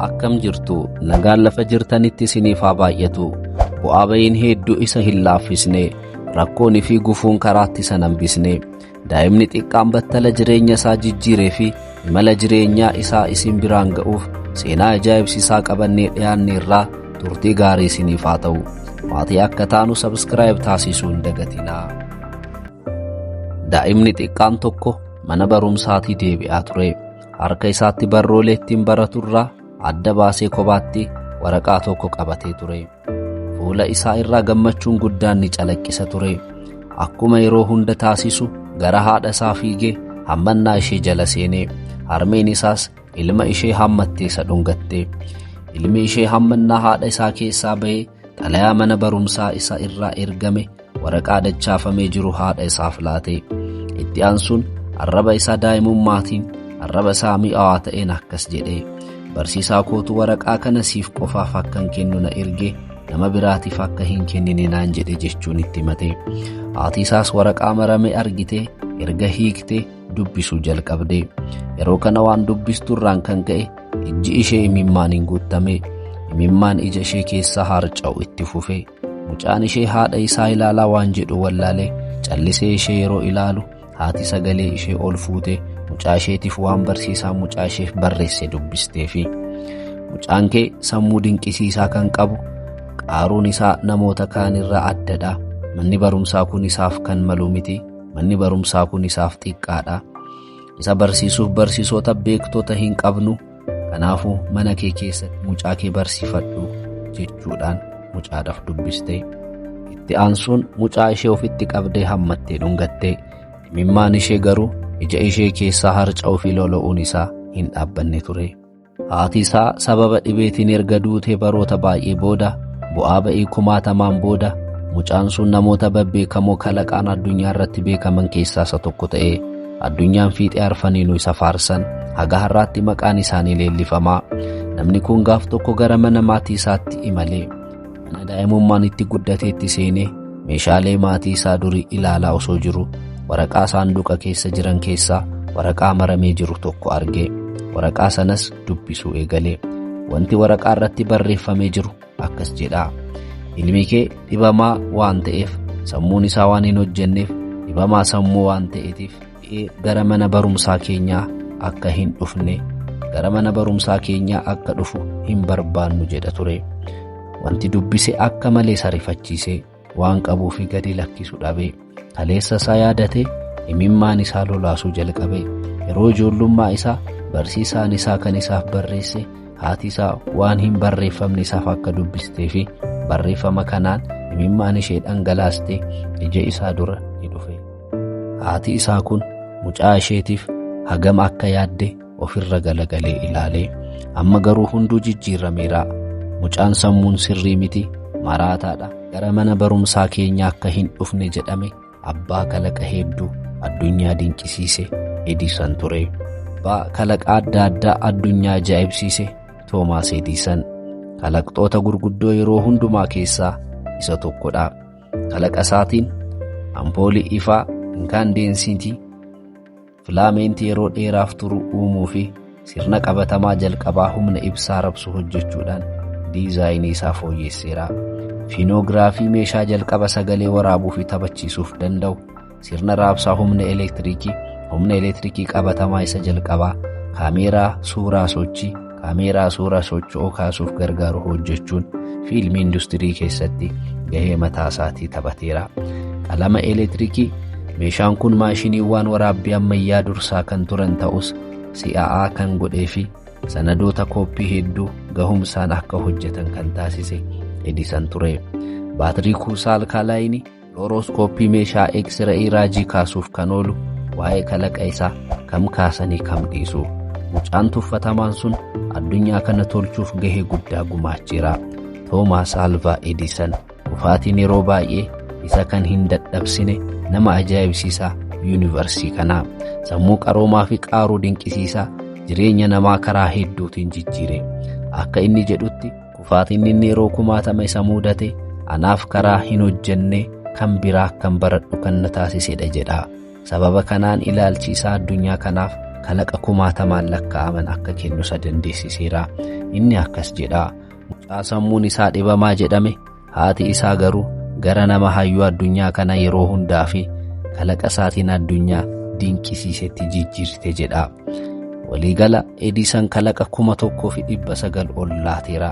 Akkam jirtu? Nagaan lafa jirtanitti isiniif haa baay'atu. Bu'aa ba'iin hedduu isa hin laaffisne, rakkoonii fi gufuun karaatti isa hambisne. Daa'imni xiqqaan battala jireenya isaa jijjiiree fi imala jireenyaa isaa isin biraan ga'uuf seenaa ajaa'ibsiisaa qabannee dhiyaanne irraa turtii gaarii isiniif haa ta'u. Maatii akka taanu subscribe taasisuu hin dagatinaa. Daa'imni xiqqaan tokko mana barumsaatii deebi'aa ture. Harka isaatti barroolee ittiin baratu irraa adda baasee kophaatti waraqaa tokko qabatee ture. Fuula isaa irraa gammachuun guddaan ni calaqqisa ture. Akkuma yeroo hunda taasisu gara haadha isaa fiigee hammannaa ishee jala seenee, harmeen isaas ilma ishee hammattee isa dhungatte. Ilmi ishee hammannaa haadha isaa keessaa ba'ee xalayaa mana barumsaa isaa irraa ergame waraqaa dachaafamee jiru haadha isaaf laate. Itti aansuun arraba isaa daa'imummaatiin, arraba isaa mi'aawaa ta'een akkas jedhe: "Barsiisaa kootu waraqaa kana siif qofaaf akkan kennu na erge, nama biraatiif akka hin kennine naan jedhe," jechuun itti himate. Haati isaas waraqaa marame argite erga hiiktee dubbisuu jalqabde. Yeroo kana waan dubbistu irraan kan ka'e ijji ishee imimmaaniin guutame. Imimmaan ija ishee keessaa harca'u itti fufe. Mucaan ishee haadha isaa ilaalaa waan jedhu wallaalee callisee ishee yeroo ilaalu, haati sagalee ishee ol fuute mucaa isheetiif waan barsiisaa mucaa isheef barreesse dubbisteefi. "Mucaan kee sammuu dinqisiisaa kan qabu, qaaruun isaa namoota kaan irraa addadha. Manni barumsaa kun isaaf kan malu miti. Manni barumsaa kun isaaf xiqqaadha. Isa barsiisuuf barsiisota beektota hin qabnu. Kanaafuu mana kee keessatti mucaa kee barsiifadhu," jechuudhaan mucaadhaaf dubbiste. Itti aansuun mucaa ishee ofitti qabdee hammattee dhungatte. Imimmaan ishee garuu ija ishee keessaa harca'uu fi lola'uun isaa hin dhaabbanne ture. Haati isaa sababa dhibeetiin erga duutee baroota baay'ee booda, bu'aa ba'ii kumaatamaan booda, mucaan sun namoota babbeekamoo kalaqaan addunyaa irratti beekaman keessaa isa tokko ta'e, addunyaan fiixee arfaniinuu isa faarsan, haga har'aatti maqaan isaanii leellifamaa. Namni kun gaaf tokko gara mana maatii isaatti imalee, mana daa'imummaan itti guddateetti seenee, meeshaalee maatii isaa durii ilaalaa osoo jiru, waraqaa saanduqa keessa jiran keessaa waraqaa maramee jiru tokko arge. Waraqaa sanas dubbisuu eegale. Wanti waraqaa irratti barreeffamee jiru akkas jedha: "Ilmi kee dhibamaa waan ta'eef, sammuun isaa waan hin hojjenneef, dhibamaa sammuu waan ta'eetiif gara mana barumsaa keenyaa akka hin dhufne, gara mana barumsaa keenyaa akka dhufu hin barbaannu," jedha ture. Wanti dubbise akka malee sarifachiise. Waan qabuu fi gadi lakkisu dhabe. Kaleessa isaa yaadate, imimmaan isaa lolaasuu jalqabe. Yeroo ijoollummaa isaa barsiisaan isaa kan isaaf barreesse, haati isaa waan hin barreeffamne isaaf akka dubbistee fi barreeffama kanaan imimmaan ishee dhangalaaste ija isaa dura ni dhufe. Haati isaa kun mucaa isheetiif hagam akka yaadde ofirra galagalee ilaale. Amma garuu hunduu jijjiirameera. Mucaan sammuun sirrii miti, maraataadha, gara mana barumsaa keenya akka hin dhufne jedhame abbaa kalaqa hedduu addunyaa dinqisiise Edisan ture. Abbaa kalaqa adda addaa addunyaa ajaa'ibsiise Toomaas Edisan kalaqxoota gurguddoo yeroo hundumaa keessaa isa tokkodha. Kalaqa isaatiin ampoolii ifaa inkaandeensii, filaameentii yeroo dheeraaf turu uumuu fi sirna qabatamaa jalqabaa humna ibsaa rabsu hojjechuudhaan diizaayinii isaa fooyyesseera. Fiinoogiraafii, meeshaa jalqaba sagalee waraabuu fi taphachiisuuf danda'u, sirna raabsaa humna elektiriikii, humna elektiriikii qabatamaa isa jalqabaa, kaameeraa suuraa sochii, kaameeraa suuraa socho'oo kaasuuf gargaaru hojjechuun fiilmii industirii keessatti gahee mataa isaatii taphateera. Qalama elektiriikii, meeshaan kun maashiniiwwan waraabbii ammayyaa dursaa kan turan ta'us, si'aa'aa kan godhee fi sanadoota kooppii hedduu gahumsaan akka hojjetan kan taasise Edisan ture. Baatirii kuusaa alkaalaayinii, fluorooskooppii, meeshaa eksira'ii raajii kaasuuf kan oolu, waa'ee kalaqa isaa kam kaasanii kam dhiisu? Mucaan tuffatamaan sun addunyaa kana tolchuuf gahee guddaa gumaacheera. Toomaas Alvaa Edisan kufaatiin yeroo baay'ee isa kan hin dadhabsine nama ajaa'ibsiisaa yuunivarsii kanaa, sammuu qaroomaa fi qaaruu dinqisiisaa jireenya namaa karaa hedduutiin jijjiire. Akka inni jedhutti, kufaatiin inni yeroo kumaatama isa mudate anaaf karaa hin hojjenne kan biraa kan baradhu kan na taasisedha jedha. Sababa kanaan ilaalchi isaa addunyaa kanaaf kalaqa kumaatamaan lakkaa'aman akka kennu isa dandeessiseera. Inni akkas jedha. Mucaa sammuun isaa dhibamaa jedhame haati isaa garuu gara nama hayyuu addunyaa kana yeroo hundaa fi kalaqa isaatiin addunyaa dinqisiisetti jijjiirte jedha. Waliigala Edisan kalaqa 1900 ol laateera.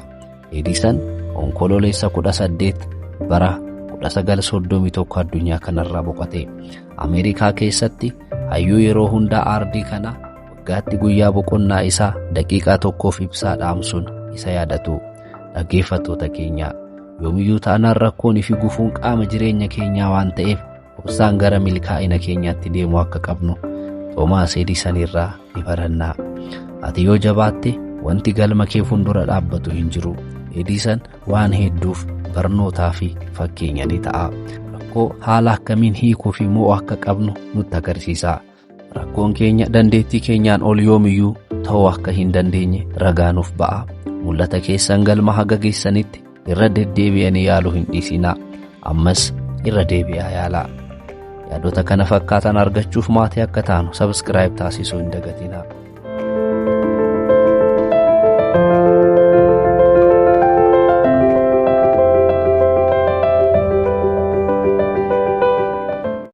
Edisan Onkololeessa 18 bara 1931 addunyaa kanarraa boqote. Ameerikaa keessatti hayyuu yeroo hundaa aardii kana waggaatti guyyaa boqonnaa isaa daqiiqaa tokkoof ibsaa dhaamsuun isa yaadatu. Dhaggeeffattoota keenya yoomiyyuu taanaan rakkoon fi gufuun qaama jireenya keenyaa waan ta'eef obsaan gara milkaa'ina keenyaatti deemuu akka qabnu Toomaas Edisan irraa ni baranna. Ati yoo jabaatte wanti galma kee fuuldura dhaabbatu hin jiru. Edisan waan hedduuf barnootaa fi fakkeenya ni ta'a. Rakkoo haala akkamiin hiikuu fi mo'uu akka qabnu nutti agarsiisa. Rakkoon keenya dandeettii keenyaan ol yoomiyyuu ta'uu akka hin dandeenye ragaa nuuf ba'a. Mul'ata keessan galma haga geessanitti irra deddeebi'anii yaaluu hin dhiisinaa. Ammas irra deebi'aa yaalaa. Yaadota kana fakkaatan argachuuf maatii akka taanu subscribe taasisuu hin dagatinaa.